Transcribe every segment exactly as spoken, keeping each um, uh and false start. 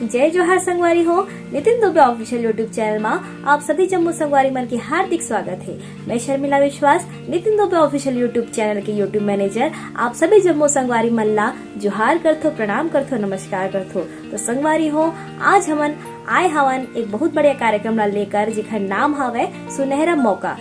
जय जोहार संगवारी हो, Nitin Dubey official YouTube channel मा आप सभी जम्मो संगवारी मन के हार्दिक स्वागत हे। मैं शर्मिला विश्वास, Nitin Dubey official YouTube channel के YouTube मैनेजर, आप सभी जम्मो संगवारी मन ला जोहार करथो, प्रणाम करथो, नमस्कार करथो। तो संगवारी हो, आज हमन आए हवन एक बहुत बढ़िया कार्यक्रम ला लेकर, जेकर नाम हवय सुनहरा मौका।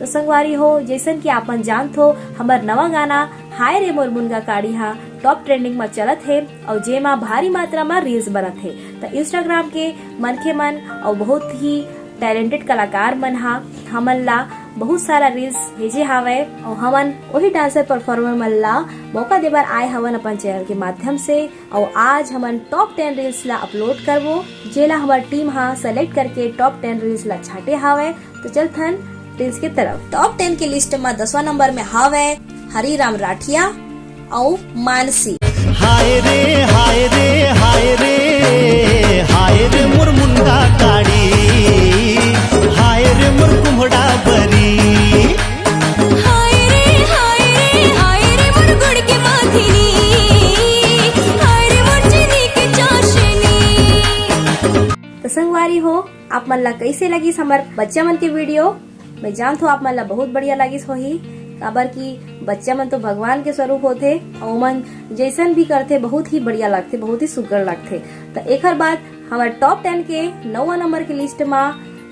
तो संगवारी हो, जैसन कि आप मन जानत हो, हमर नवा गाना हाय रे मोर मुनगा काड़ी हा टॉप ट्रेंडिंग म चलत हे, अउ जेमा भारी मात्रा म रील्स बनत हे। त Instagram के मनखे मन अउ बहुत ही टैलेंटेड कलाकार मन हा हमन ला बहुत सारा रील्स भेजे हावय, अउ हमन वही डांसर परफॉर्मर मन ला मौका देबर आए हवन अपन चैनल के माध्यम से। अउ आज हमन टॉप टेन रील्स ला अपलोड करबो, जेला हमर टीम हा सेलेक्ट करके टॉप टेन रील्स ला छांटे हावय। तो चलथन रील्स के तरफ। टॉप टेन के लिस्ट म दसवां नंबर में हावय हरिराम राठिया अउ मानसी। हाय रे, हाय रे, हाय रे, हाय रे मोर मुनगा काड़ी, हाय रे मोर कुम्हड़ा बरी। हाय रे, हाय रे, हाय रे मोर गुड़ के माथिनी, हाय रे मोर चीनी के चाशनी। तो संगवारी हो, आप मन ला कैसे लगिस हमर बच्चा मन के वीडियो? मैं जानत हूँ आप मन ला बहुत बढ़िया लगिस होही, काबर कि बच्चा मन तो भगवान के स्वरूप होथे, अउ ओमन जैसन भी करथे बहुत ही बढ़िया लगथे, बहुत ही सुघर लगथे। तो एकर बाद हमर टॉप टेन के नौवा नंबर के लिस्ट मा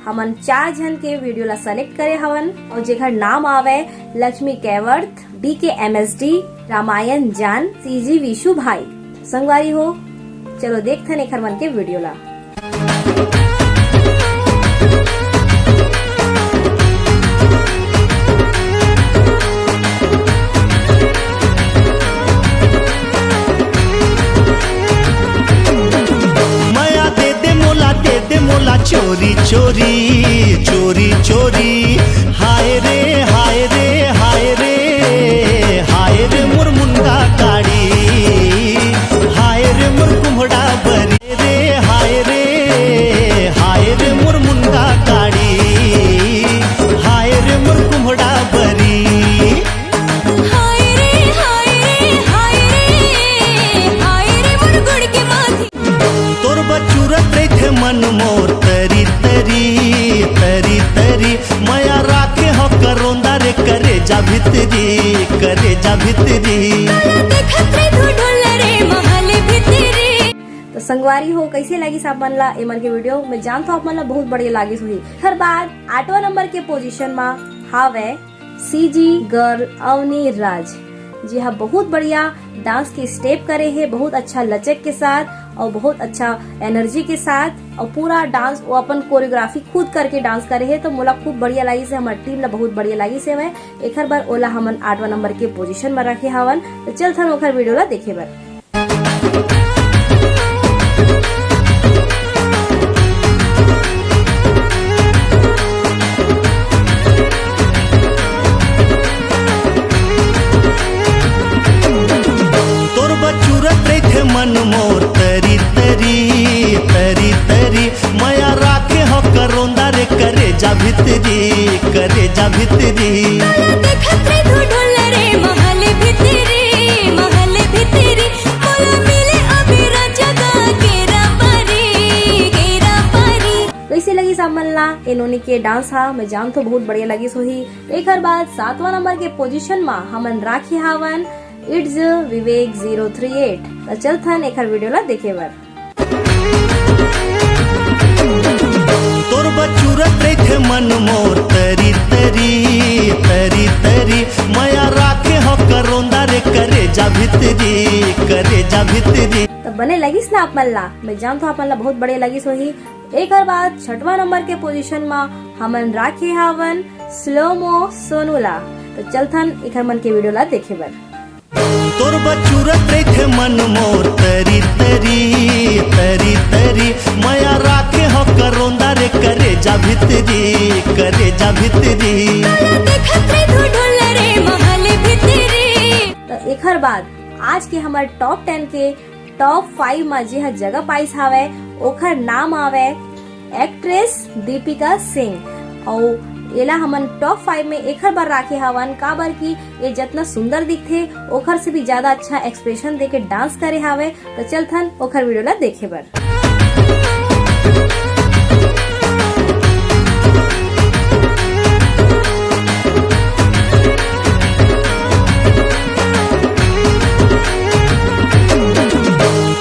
हमन चार झन के वीडियो ला सेलेक्ट करे हवन, अउ जेकर नाम आवे लक्ष्मी कैवर्थ, डीके एमएसडी, रामायण जान, सीजी विशु भाई। संगवारी हो, चलो देखथन एखर मन के वीडियो ला। मया दे दे मोला, दे दे मोला चोरी चोरी, चोरी चोरी। हाय रे, हाय रे, हाय रे, हाय रे मोर मुनगा काड़ी, हाय रे मोर कुम्हड़ा बरी रे, हाय रे, हाय रे मोर मुनगा काड़ी, हाय रे मोर कुम्हड़ा बरी। हाय रे, हाय रे, हाय रे, हाय रे मोर गुड़ के माथी। तोर बचूरत रहिथे मन मोर तरी तरी, तरी तरी। मया राखे हो करोंदा रे करेजा भितरी, करेजा भितरी। काला देखत रे धुढुल रे महल भितरी। तो संगवारी हो, कैसे लगिस आप मन ला ए मन के वीडियो? मैं जानत हूँ आप मन ला बहुत बढ़िया लागिस होही। एकर बाद आठवां नंबर के पोजीशन मा हावे सीजी गर्ल अवनी राज, जी हा बहुत बढ़िया डांस के स्टेप करे हे, बहुत अच्छा लचक के साथ और बहुत अच्छा एनर्जी के साथ, और पूरा डांस वो अपन कोरियोग्राफी खुद करके डांस करे हे। तो मोला खूब बढ़िया लागिस हे, हमर टीम ला बहुत बढ़िया लागिस हे। मैं एखर बर ओला हमन आठवां नंबर के पोजीशन में रखे हवन। तो चलथन ओखर वीडियो ला देखे बर। तोर बचूरत रहिथे मन मोर तरी तरी, तरी तरी। मया राखे हो करोंदा रे करेजा भितरी, करेजा भितरी। काला देखत रे धुढुल रे महल भितरी, महल भितरी। मोला मिले अभी राजा गा केरा परी, केरा परी। कैसे लगिस आप मन ला ए नोनी के डांस हा? मैं जानत हूँ बहुत बढ़िया लगिस होही। एकर बाद सातवां नंबर के पोजीशन मा हमन राखे हावन it's Vivek zero three eight. तो चलथन एखर वीडियो ला देखे बर। तोर बचूरत रहिथे मन मोर तरी तरी, तरी तरी। मया राखे हो करोंदा रे करेजा भितरी, करेजा भितरी। तो बने लगिस ना आप मन ला? मैं जानत हूँ आप मन ला बहुत बढ़िया लगिस होही। एकर बाद छठवां नंबर के पोजीशन मा हमन राखे हावन स्लोमो सोनू ला। तो चलथन एखर मन के वीडियो ला देखे बर। तोर बचूरत रहिथे मन मोर तरी तरी, तरी तरी। मया राखे हो करोंदा रे करेजा भितरी, करेजा भितरी। काला देखत रे धुढुल रे महल भितरी। तो एखर बाद आज के हमर टॉप टेन के टॉप फाइव मा जे ह जगह पाइस हावय, ओखर नाम आवय एक्ट्रेस दीपिका सिंह। अउ एला हमन टॉप फाइव में एखर बर राखे हवन, काबर कि ये जतना सुंदर दिखथे, ओखर से भी ज्यादा अच्छा एक्सप्रेशन देके डांस करे हावय। तो चलथन ओखर वीडियो ला देखे बर।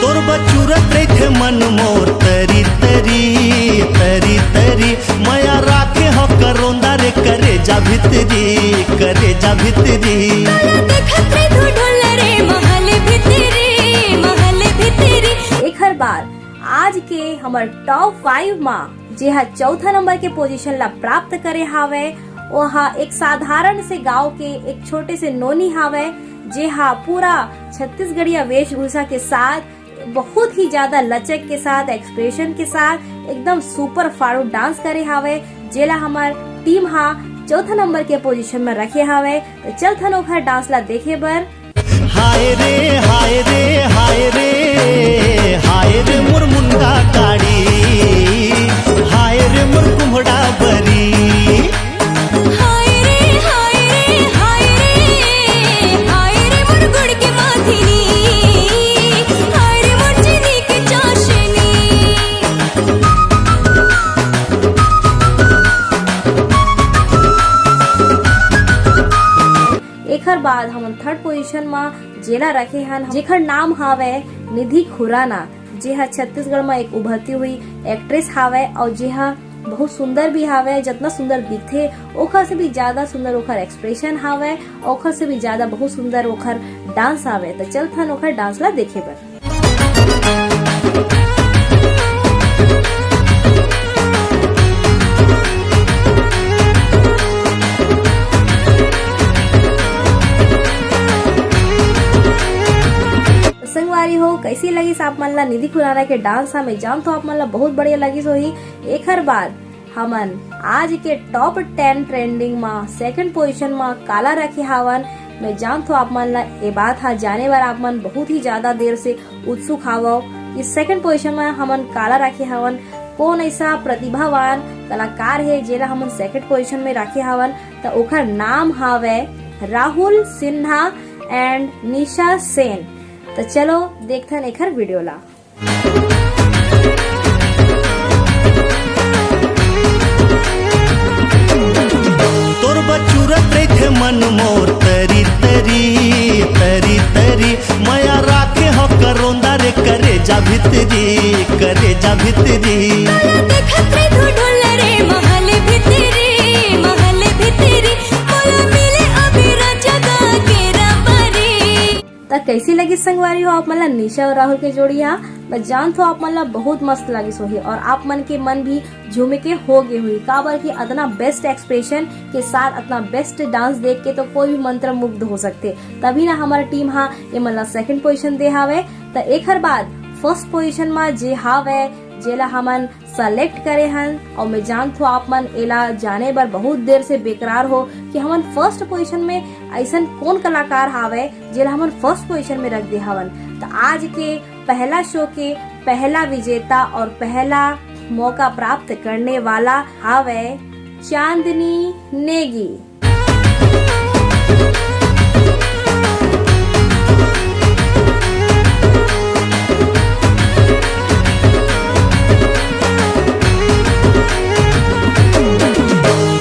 तोर बचूरत रहिथे मन मोर तरी तरी, तरी तरी। मया राखे हो करोंदा रे करे जा भितरी, करे जा भितरी। काला देखत रे धुढुल रे महल भितरी, महल भितरी। एखर बाद आज के हमर टॉप फाइव मा जेहा चौथा नंबर के पोजीशन ला प्राप्त करे हावय, ओहा एक साधारण से गांव के एक छोटे से नोनी हावय, जेहा पूरा छत्तीसगढ़िया वेशभूषा के साथ बहुत ही ज्यादा लचक के साथ, एक्सप्रेशन के साथ एकदम सुपर फाड़ू डांस करे हावय, जेला हमर टीम हा चौथा नंबर के पोजीशन में रखे हावय। तो चलथन ओखर डांस ला देखे बर। हाय रे, हाय रे, हाय रे, हाय रे मोर मुनगा काड़ी, हाय रे मोर कुम्हड़ा बरी। हाय रे, हाय रे, हाय रे, हाय रे मोर गुड़ के माथिनी, हाय रे मोर चीनी के चाशनी। एखर बाद हमन थर्ड पोजीशन मा जेला रखे हन, जेखर नाम हावय निधि खुराना, जे ह छत्तीसगढ़ मा एक उभरती हुई एक्ट्रेस हावय और जे ह बहुत सुंदर भी हावय। जतना सुंदर दिखथे, ओखर से भी ज्यादा सुंदर ओखर एक्सप्रेशन हावय, ओखर से भी ज्यादा बहुत सुंदर ओखर डांस हावय। त चलथन ओखर डांस ला देखे बर। संगवारी हो, कैसी लगिस आप मन ला निधि खुराना के डांस? हाँ, मैं जानथों आप मन ला बहुत बढ़िया लगिस होही। एखर बाद हमन आज के टॉप टेन ट्रेंडिंग मा सेकंड पोजीशन मा काला रखे हावन। मैं जानथों आप मन ला ए बात हा जाने बर आप मन बहुत ही ज्यादा देर से उत्सुक हावव कि सेकंड पोजीशन मा हमन काला रखे हावन, कौन ऐसा प्रतिभावान कलाकार हे जेला हमन सेकंड पोजीशन में रखे हावन। त ओखर नाम हावय राहुल सिन्हा एंड निशा सेन। त चलो देखथन एखर वीडियो ला। तोर बचूरत रहिथे मन मोर तरी तरी, तरी तरी। मया राखे हो करोंदा रे करे जा भितरी, करे जा भितरी। काला देखत रे धुढुल रे महल भितरी, महल भितरी। मोला मिले अभी राजा गा के रबरी। त कैसी लगिस संगवारी हो आप मन ला निशा और राहुल के जोड़ी हा? मैं जानथों आप मन ला बहुत मस्त लगिस होही और आप मन के मन भी झूमे के हो गे होही, काबर कि अतना बेस्ट एक्सप्रेशन के साथ अतना बेस्ट डांस देख के तो कोई भी मंत्रमुग्ध हो सकथे। तभी ना हमर टीम हा ये मन ला सेकंड पोजीशन दे हावय। त एखर बाद फर्स्ट पोजीशन मा जे हावय, जेला हमन सेलेक्ट करे हन, और मैं जानथों आप मन एला जाने बर बहुत देर से बेकरार हो कि हमन फर्स्ट पोजीशन में ऐसन कौन कलाकार हावय जेला हमन फर्स्ट पोजीशन में रख दे हवन। त आज के पहला शो के पहला विजेता और पहला मौका प्राप्त करने वाला हावय चांदनी नेगी।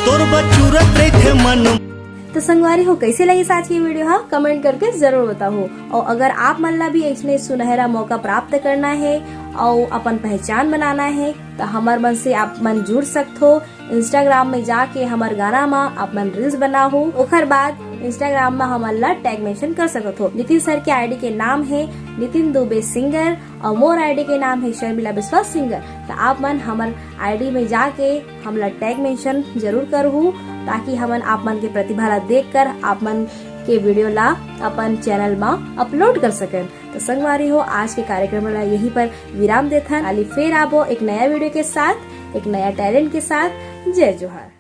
तोर बचूरत रहिथे मन। तो संगवारी हो, कैसे लगिस आज की वीडियो हा? कमेंट करके जरूर बताओ। और अगर आप मन ला भी ऐसने सुनहरा मौका प्राप्त करना है और अपन पहचान बनाना है, तो हमर मन से आप मन जुड़ सकथो। इंस्टाग्राम में जाके हमर गाना मा आप मन रील्स बनाहू, ओखर बाद इंस्टाग्राम मा हमन ला टैग मेंशन कर सकत हो। नितिन सर के आईडी के नाम है नितिन दुबे सिंगर और मोर आईडी के नाम है शर्मिला विश्वास सिंगर। तो आप मन हमर आईडी में जाके हमला टैग मेंशन जरूर करहू, ताकि हमन आप मन के प्रतिभा ला देख कर आप मन के वीडियो ला अपन चैनल मा अपलोड कर सकन। तो संगवारी हो, आज के कार्यक्रम ला यहीं पर विराम देथन। काली फेर आबो एक नया वीडियो के साथ, एक नया टैलेंट के साथ। जय जोहार।